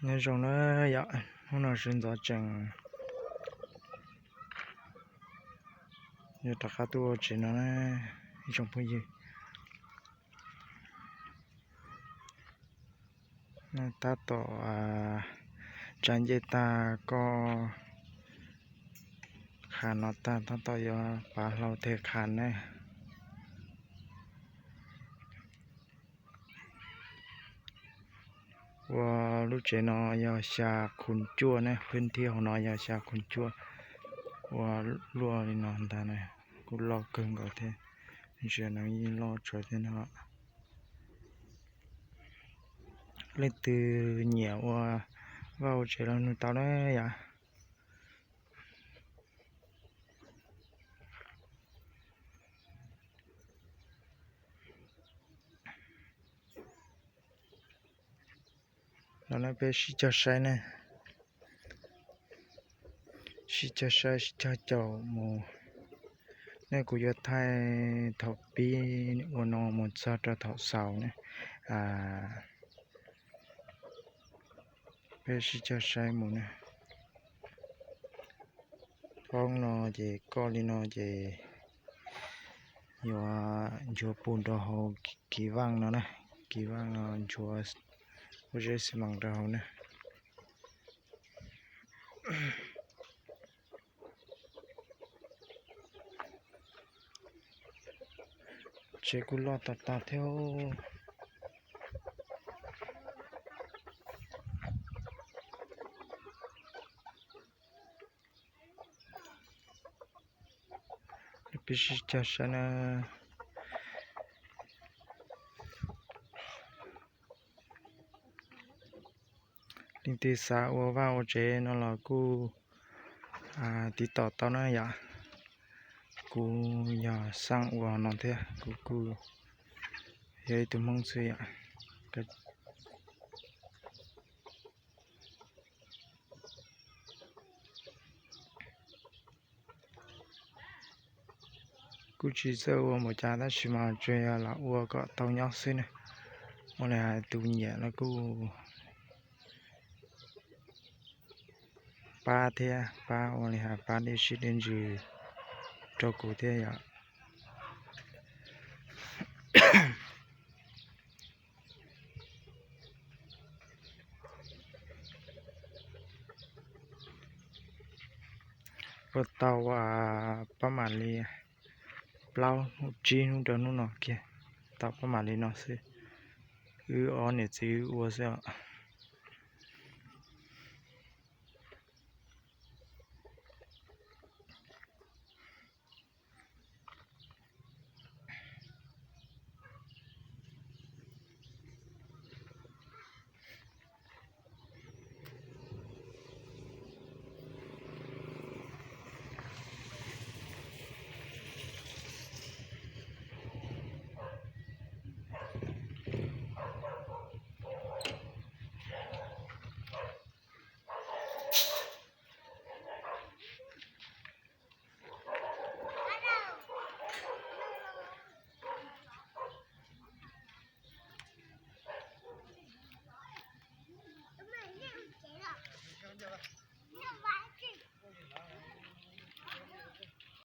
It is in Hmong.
Nyob zoo na yom, hnub no sawv ntxov tseem yuav rov qab tuaj ua tsev no na ib tsoom phooj ywg. Tab tom tsa ncej tag koj qha no tag tab tom yuav pav hlau thiab qha ne. Ua lub tsev no yog xya khu cuaj ne, pheej thiab hauv no yog xya khu cuaj. Ua luaj li no ntag na, kuj loj kawg nkaus thiab, ntsia no yeej loj tsawv thiab no. Leej twg nyiam ua vaj ua tsev los nug tau na yom. Los no peb sib cog saib ne, sib cog saib sib cog caum mus. Nej kuv yuav thaij thaum pib ua no mus txog rau thaum xaus ne. Peb sib cog saib mus ne. Poob no ces koj li no ces yuav nchuav pus rau hauv kiv vaj no na, kiv vaj no nchuav ua zeb xi mas rau hauv na. Tsev kuj loj tag tag thiab. Peb sib cog saib na. Leej twg xav ua vaj ua tsev no los kuj tiv tauj tau na yom. Kuv yog xaaj ua no thiab, kuv kuj yog ib tug Hmoob xwb yom. Kuj tsis txawj ua npaum cas tab sis mas tsuas yog lam ua kom tau nyob xwb ne. Ua li hais tus nyiam los kuj pab thiab, pab ua li hais pab dej siab dej ntsws rau kuv thiab yom. Ua tau pab mam li plaub hnub tsib hnub rau hnub no kiag, tau pab mam li no xwb. Wb ob niam txiv wb ua xwb os.